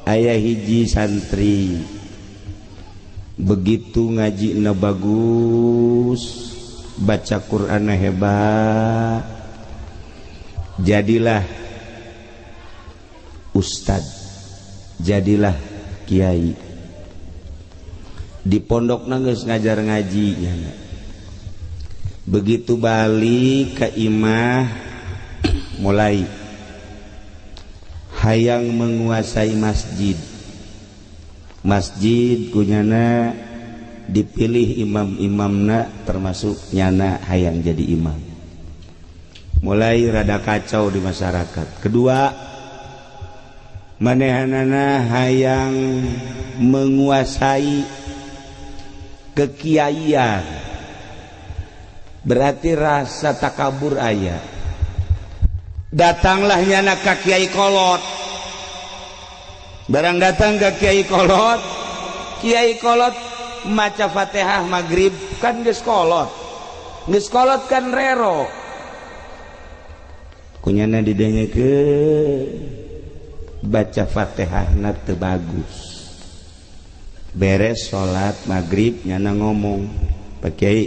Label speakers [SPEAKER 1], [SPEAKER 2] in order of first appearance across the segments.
[SPEAKER 1] Aya hiji santri begitu ngaji na bagus, baca Quran hebat, jadilah ustad, jadilah kiai. Di pondok geus ngajar ngaji nyana. Begitu balik ke imah mulai hayang menguasai masjid. Masjid ku nyana dipilih imam-imamna, termasuk nyana hayang jadi imam. Mulai rada kacau di masyarakat. Kedua, manehanana hayang menguasai kekiaian, berarti rasa takabur aya. Datanglah nyana ka kiai kolot. Barang datang ke kiai kolot, kiai kolot maca Fatihah maghrib, kan geus kolot, geus kolot kan rero. Ku nyana didengekeun baca Fatihahna teu bagus. Beres salat maghrib nyana ngomong, "Pak Kiai,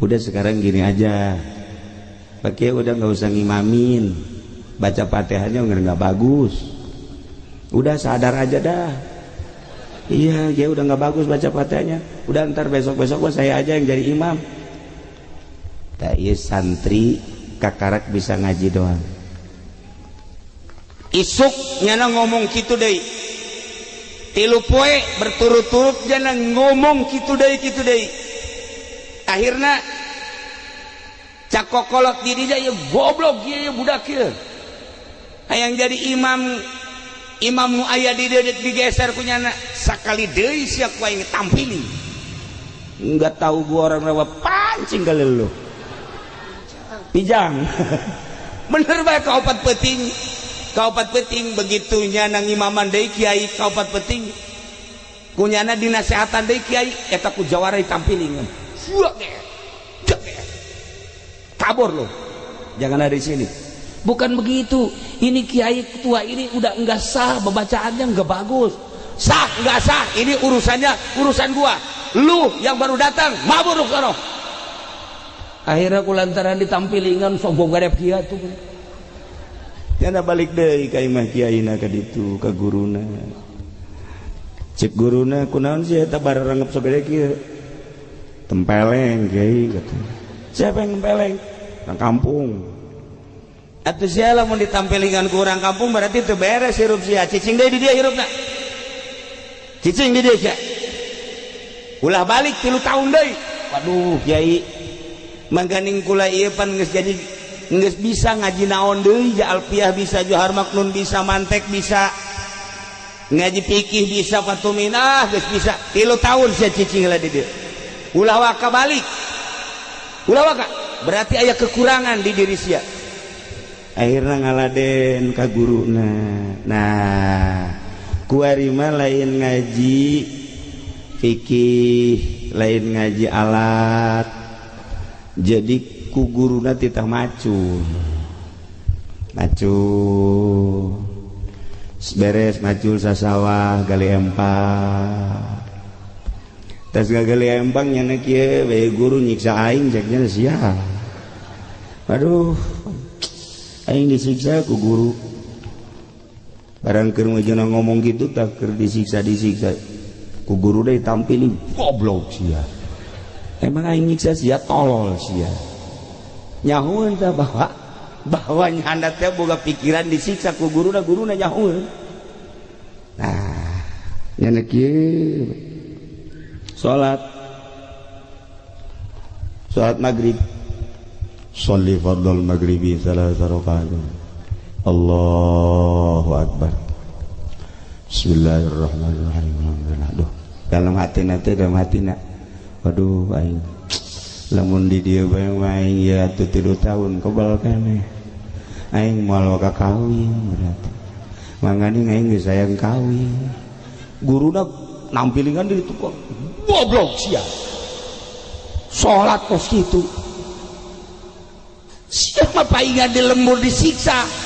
[SPEAKER 1] udah sekarang gini aja, Pak Kiai udah nggak usah ngimamin, baca Fatihahnya nggak bagus, udah sadar aja dah. Iya ya, udah nggak bagus baca Fatihahnya, udah ntar besok-besok gua saya aja yang jadi imam." Tak, iya, santri kakarak bisa ngaji doang. Isuk nyana ngomong gitu deh. 3 poe berturut-turut nyana ngomong gitu deh, gitu deh. Akhirnya cak kokolot diri ya, "Goblok ya budak ya, hayang jadi imam." Imam nu aya di dieu digeser ku nyana. "Sakali deui sia ku aing tampiling, enggak tahu gua orang Rawa Pancing kali lu pijang." Bener bae, kaopat peuting, kaopat peuting begitu nyana ngimaman deui kiai. Kaopat peuting ku nyana dinasehatan deui kiai eta, ku jawara ditampiling, "Kabur lo, jangan ada di sini." "Bukan begitu, ini kiai tua ini udah enggak sah, bacaannya enggak bagus." "Sah enggak sah ini urusannya urusan gua. Lu yang baru datang mabur lu sono." Akhirnya kulantaran ditampilingan sombong garep kieu tuh nyana balik deui ka imah kiaina ka ditu ka guruna. Cek guruna, "Kunaon sih eta bararangep sagede kieu?" "Tempeleng, Kiai," kata. "Siapa yang tempeleng?" "Orang kampung." "Atuh sia lamun ditampilingan ku orang kampung berarti teu beres hirup sia. Cicing deui di dieu hirupna, cicing di dieu sia, ulah balik 3 tahun deui." "Waduh, Kiai, maganing kula ieu pan geus jadi geus bisa ngaji naon deui ja, alfiah bisa, johar maknun bisa, mantek bisa, ngaji fikih bisa, fatuminah geus bisa." "3 tahun sia cicing lah di dieu, ulah waka balik, ulah waka, berarti aya kekurangan di diri sia." Akhirnya ngaladen ka guruna. Nah, kuari mah lain ngaji fikih, lain ngaji alat, jadi ku guruna titah macul. Macul beres macul sasawah, gali empang. Tas gali empang nyana kieu bae, "Guru nyiksa aing," ceknya sia. "Aduh, aing disiksa ku guru." Barang keur ngejena ngomong gitu, tak keur disiksa, disiksa ku guru deh, tampilin, "Goblok sia, emang aing nyiksa sia, tolol sia." Nyahueun tah bahwa bahwa nyanda teh boga pikiran disiksa ku guruna, guruna nyahueun. Nah, nyana kieu salat, salat maghrib. Sholli fardal maghribi tsalatsa rakaat. Allahu akbar. Bismillahirrahmanirrahim. Alhamdulillah. Duh, dalam hati nanti, dalam hati nak, "Waduh, aing lamun di dieu bae aing ya atuh 3 tahun kebal keneh, aing moal waka kawin berarti, mangani aing geus sayang kawin." Guruna nampilingan di itu kok, "Goblok sia, salat kos kitu, siapa paingan di lembur disiksa."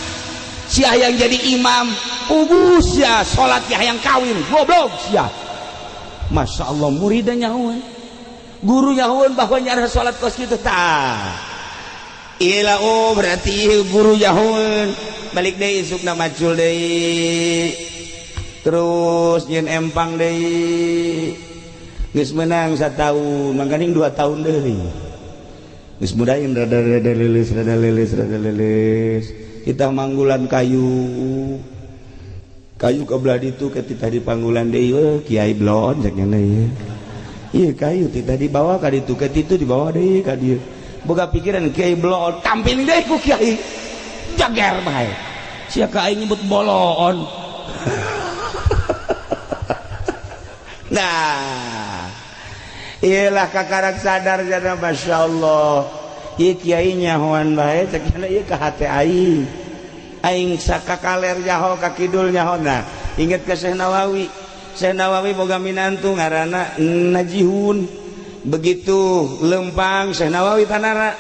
[SPEAKER 1] Sia yang jadi imam puguh sia salat hayang kawin goblok sia. Masya Allah muridnya nyahoan guru nyahoan bahwa nyara salat kos kitu tah. Ila oh berarti guru nyahoan balik deui isukna macul deui terus nyeun empang deui geus meunang sataun mangkaning 2 tahun deui geus mudahin rada-rada leuleus rada leuleus rada leuleus kita manggulan kayu kayu kebelah ditu ketika di panggulan deui we kiai blon cek nya ieu ieu kayu teh dibawa ka ditu ke ditu dibawa deui ka dieu boga pikiran kiai blon tampil deui ku kiai jager bae sia ka aing nyebut bolon. Nah iyalah kakarak sadar jana Masya Allah ieu kiai nyahoan bae cek nya ieu ka hate aing aing sakakaler nyaho ka kidul nyaho. Nah inget ke Syekh Nawawi. Syekh Nawawi boga minantu ngaranna Najihun begitu lempang Syekh Nawawi tanara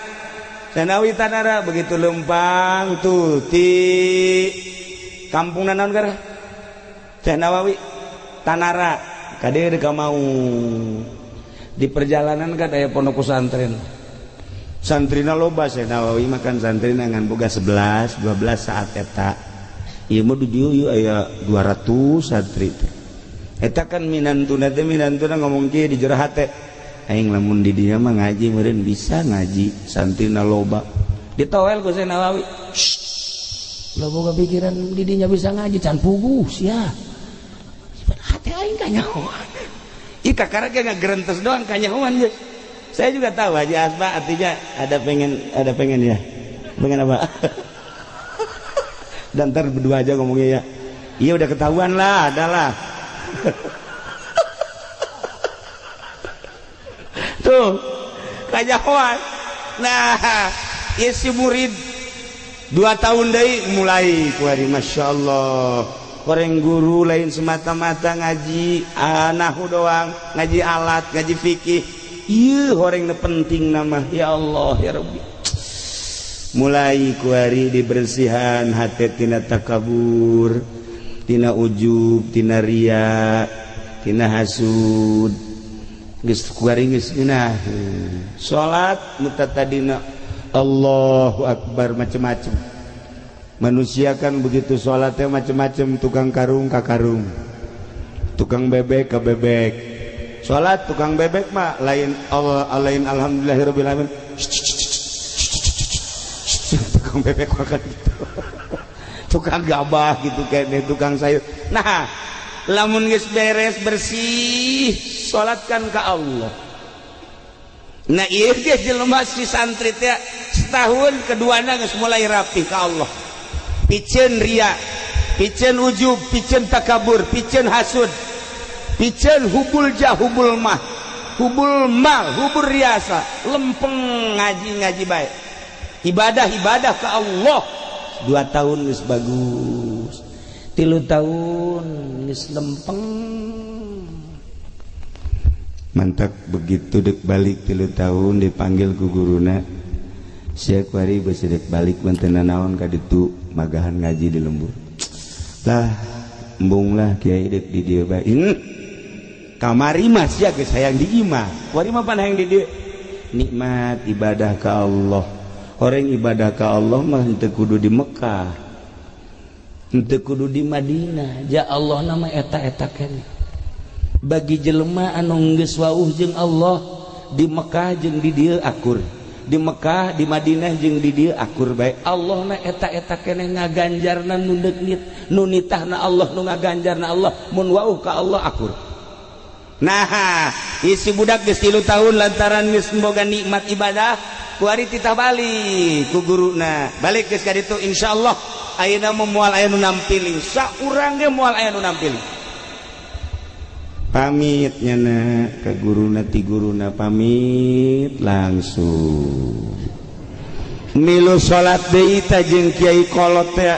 [SPEAKER 1] Syekh Nawawi tanara begitu lempang tuh ti kampung naon gara Syekh Nawawi tanara kade ka mau di perjalanan kan aya pondok pesantren santrina loba Syekh Nawawi makan santrina ngan boga 11 12 saat eta ieu mah di dieu ieu aya 200 santri eta kan minantuna teh minantuna ngomong kieu di jero hate aing lamun di dieu mah ngaji meureun bisa ngaji santrina loba ditoel ku Syekh Nawawi lo boga pikiran di dinya bisa ngaji can puguh sia hate aing kanyahoan ih kakara ge ngagerentes doang kanyahoan geus. Saya juga tahu Haji Asba artinya ada pengen ya. Pengen apa? Dan ntar berdua aja ngomongnya ya. Iya udah ketahuan lah, adalah. Tuh, kanyahoan. Nah, ieu si murid 2 tahun deui mulai kuari Masya Allah. Koreng guru lain semata-mata ngaji nahu doang, ngaji alat, ngaji fikih. Ieu horeng penting nama ya Allah ya Rabbi. Mulai kuari dibersihan hati tina takabur, tina ujub, tina ria, tina hasud. Geus kuari geus ngeunah. Salat mutatadina Allahu akbar macem-macem. Manusia kan begitu salatnya macem-macem, tukang karung ka karung, tukang bebek ka bebek. Salat tukang bebek mah lain Allah lain alhamdulillahirabbil alamin. Tukang bebek makan gitu. Tukang gabah gitu kayaknya, tukang sayur. Nah, lamun geus beres bersih, salatkan ka Allah. Nah, ieu ge jelema si santri teh setahun keduana geus mulai rapi ka Allah. Piceun ria, piceun ujub, piceun takabur, piceun hasud, piceun hubul jah, hubul mah, hubul mal, hubul riasa, lempeng ngaji-ngaji baik. Ibadah-ibadah ke Allah. 2 tahun geus bagus. 3 tahun geus lempeng. Mantap begitu dek balik 3 tahun dipanggil ku guruna. Sia kuari beusi dek balik bentena naon ka ditu magahan ngaji di lembur. Lah embung lah kiai dek di dieu bae. Kamari mah sia geus hayang di imah. Kuari mah pan hayang di dieu. Nikmat ibadah ka Allah. Orang ibadah ka Allah mah henteu kudu di Mekah. Henteu kudu di Madinah. Ja Allah nama eta-eta keneh. Bagi jelema anu geus wauh jeung Allah di Mekah jeung di dieu akur. Di Mekah, di Madinah jeung di dieu akur bae. Allah na eta-eta keneh ngaganjarna nu deuk nu nitahna Allah nu ngaganjarna Allah mun wauh ka Allah akur. Nah, isi budak geus 3 tahun lantaran geus boga nikmat ibadah, kuari titah balik ku guruna. Balik geus ka ditu insyaallah ayeuna mah moal aya nu nampiling. Saurang ge moal aya nu nampiling. Pamit nyana ka guruna ti guruna pamit langsung. Milu salat deui ta jeung kiai kolot teh.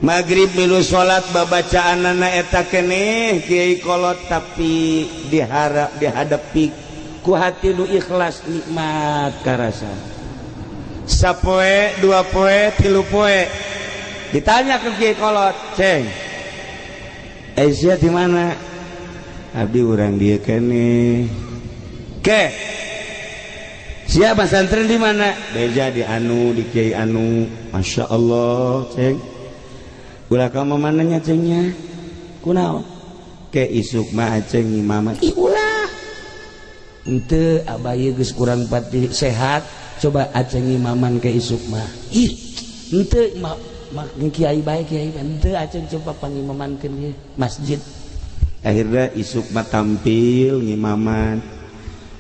[SPEAKER 1] Maghrib milu salat babacaanana eta keneh kiai kolot tapi diharap dihadapi ku hati nu ikhlas nikmat karasa. Sapoe, dua poe, tilu poe. Ditanya ke Kiai Kolot, "Ceng, Aisyah di mana?" "Abdi urang dieu keneh." "Ke siapa santren di mana?" "Beja di anu, di Kiai anu." "Masya Allah, Ceng. Ulah kamu mananya cengnya? Kunaon?" "Ke isuk mah aceng imaman." "Ih, ulah. Ente abah geus kurang pati sehat, coba aceng imaman ke isuk mah." "Ih, ente ma, ma kiai bae, kiai ente aceng coba pangimamankeun ieu masjid." Akhirnya isuk mah tampil ngimaman.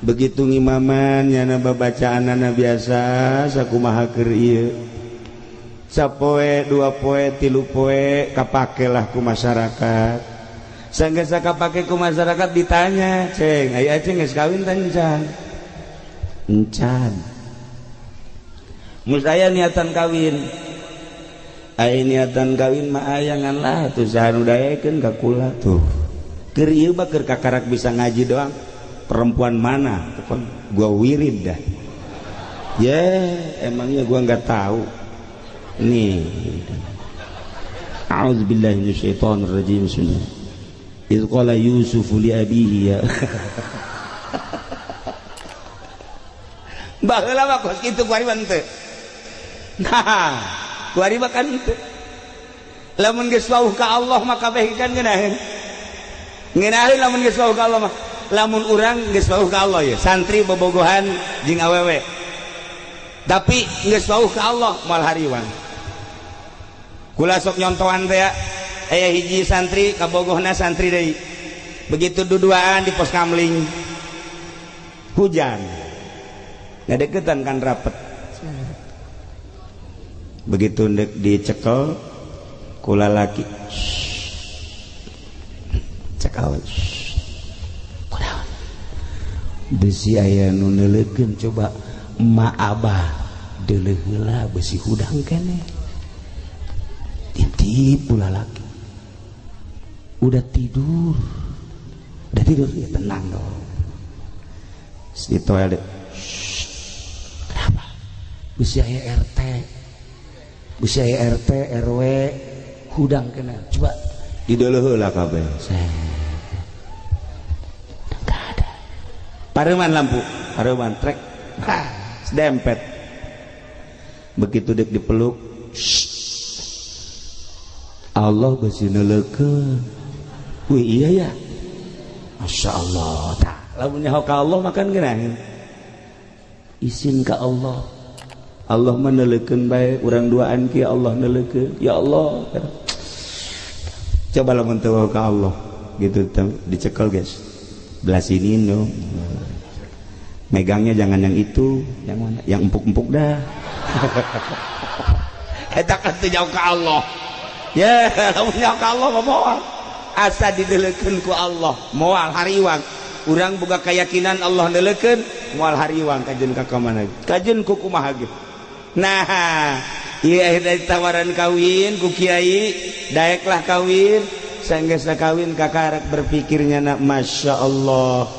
[SPEAKER 1] Begitu ngimaman nyana babacaanana biasa sakumaha keur ieu. Sapoe, dua poe, tilu poe kapakelah ku masyarakat. Sanggeus kapake ku masyarakat ditanya, "Ceng, aya aceng geus kawin tah encan?" "Encan." "Mus aya niatan kawin?" "Aya niatan kawin mah aya, ngan lah tuh saha nu daekeun ka kula tuh. Keur ieu mah keur kakarak bisa ngaji doang. Perempuan mana? Gua wirid dah." "Ya, emangnya gua nggak tahu." Nih. A'udzubillahi minasyaitonir rajim. Bismillah. Idz qala Yusuf li abihi ya. Baheula mah kos kitu kuari mah teu. Nah, kuari mah kan teu. Lamun geus wauh ka Allah mah kabeh kan ngeunaheun. Ngeunaheun lamun geus wauh ka Allah mah. Lamun urang geus wauh ka Allah ya, santri bobogohan jeung awewe. Tapi geus wauh ka Allah moal hariwang. Kula sok nyontohan teh aya hiji santri kabogohna santri deui. Begitu duduaan di pos kamling. Hujan. Ngadeukeutan kan rapet. Begitu ndek dicekel kula laki. Cekel. Kunaon? Besi aya nu neuleukeun, coba emak abah deuleuh heula besi hudang keneh. Titip pula laki. Udah tidur. Udah tidur ya tenang dong. Di toilet. Kenapa? Besi aya RT. Besi aya RT, RW hudang kena. Coba dideuleuh heula kabeh. Enggak ada. Pareuman lampu, pareuman trek. Hah, dempet. Begitu dek dipeluk, Allah besi neuleukeun. Wih iya ya. Masya Allah. Tah, lamun nyaho ka Allah makan geunaheun. Isin ka Allah. Allah meneleukeun bae urang duaan ki Allah neuleukeun. Ya Allah. Coba lamun teu ka Allah gitu dicekel guys. Belah sini dong. Megangnya jangan yang itu, yang mana? Yang empuk-empuk dah. Eta kan teu jauh ka Allah. Ya, lamun nyaho ka Allah mah moal. Asa dideleukeun ku Allah, moal hariwang. Urang boga keyakinan Allah neuleukeun, moal hariwang kajeun ka mana? Kajeun ku kumaha ge. Nah, ieu akhirna ditawaran kawin ku kiai, daeklah kawin. Sanggeusna kawin kakarek berpikirnya na Masya Allah.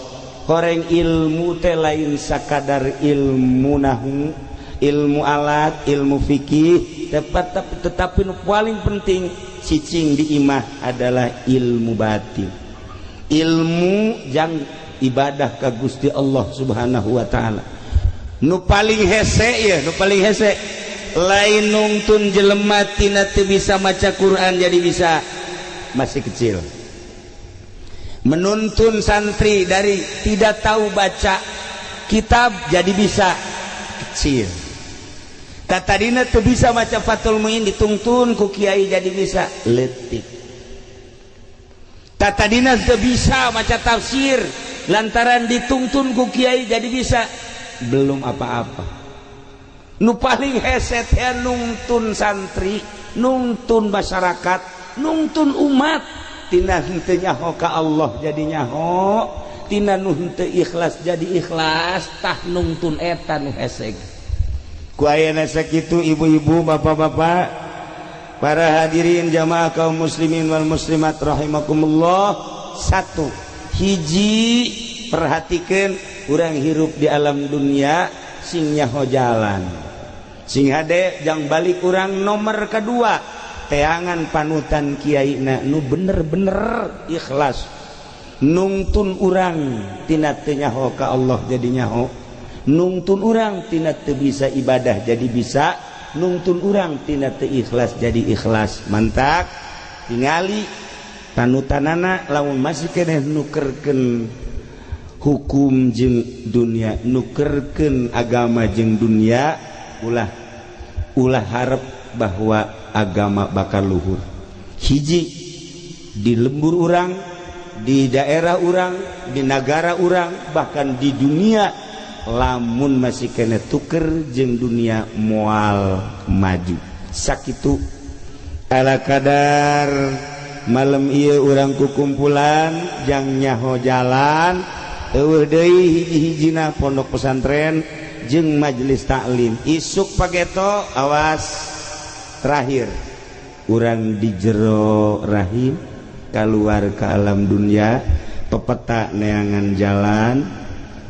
[SPEAKER 1] Koreng ilmu teh lain sakadar ilmu nahu, ilmu alat, ilmu fikih, tetapi nu paling penting cicing di imah adalah ilmu batin. Ilmu jang ibadah ka Gusti Allah Subhanahu wa taala. Nu paling hese ya, nu paling hese lain nungtun jelema tina teu bisa maca Quran jadi bisa masih kecil. Menuntun santri dari tidak tahu baca kitab jadi bisa kecil. Tatadina teu bisa maca Fathul Muin ditungtun ku kiai jadi bisa leutik. Tatadina teu bisa maca tafsir lantaran ditungtun ku kiai jadi bisa belum apa-apa. Nu paling hese teh nungtun santri, nungtun masyarakat, nungtun umat. Tina henteu nyaho ka Allah jadi nyaho, tina nu henteu ikhlas jadi ikhlas, tah nungtun eta nu hese. Ku ayeuna sakitu ibu-ibu, bapak-bapak, para hadirin jamaah kaum muslimin wal muslimat rahimakumullah. Satu, hiji perhatikan urang hirup di alam dunia sing nyaho jalan. Sing hade jang balik urang. Nomor kedua, teangan panutan kiai na nu bener-bener ikhlas nungtun urang tina teu nyaho ka Allah jadi nyaho, nungtun urang tina teu bisa ibadah jadi bisa, nungtun urang tina teu ikhlas jadi ikhlas. Mantak tingali panutanana. Lamun masih keneh nukerkeun hukum jeung dunia, nukerkeun agama jeung dunia, ulah ulah harap bahwa agama bakal luhur. Hiji, di lembur urang, di daerah urang, di negara urang, bahkan di dunia, lamun masih keneh tuker jeung dunia, moal maju. Sakitu ala kadar malam ieu urang kukumpulan jang nyaho jalan. Euweuh deui hiji-hijina pondok pesantren jeung majelis taklim. Isuk pageto, awas, terakhir urang di jero rahim keluar ke alam dunia, pepeta neangan jalan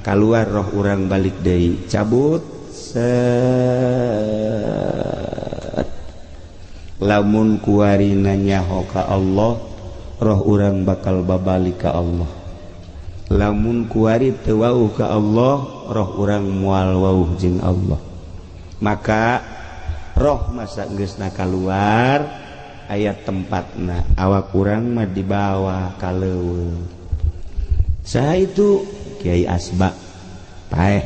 [SPEAKER 1] keluar, roh urang balik deui, cabut set. Lamun kuari nyaho ka Allah, roh urang bakal babalik ka Allah. Lamun kuari teu wauh ka Allah, roh urang moal wauh jeung Allah. Maka roh masa geusna keluar, aya tempatna. Awak urang mah dibawa ka leuweung. Saha itu? Kiai Asba paeh.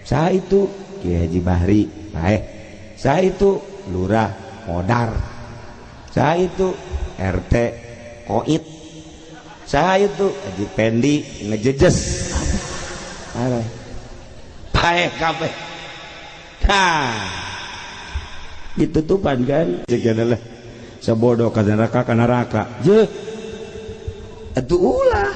[SPEAKER 1] Saha itu? Kiai Haji Bahri paeh. Saha itu? Lurah modar. Saha itu? RT koit. Saha itu? Haji Pendi ngejejes. Paeh kabeh. Nah, ditutupan kan jika sebodoh ka neraka, ka neraka je atuh. Ulah.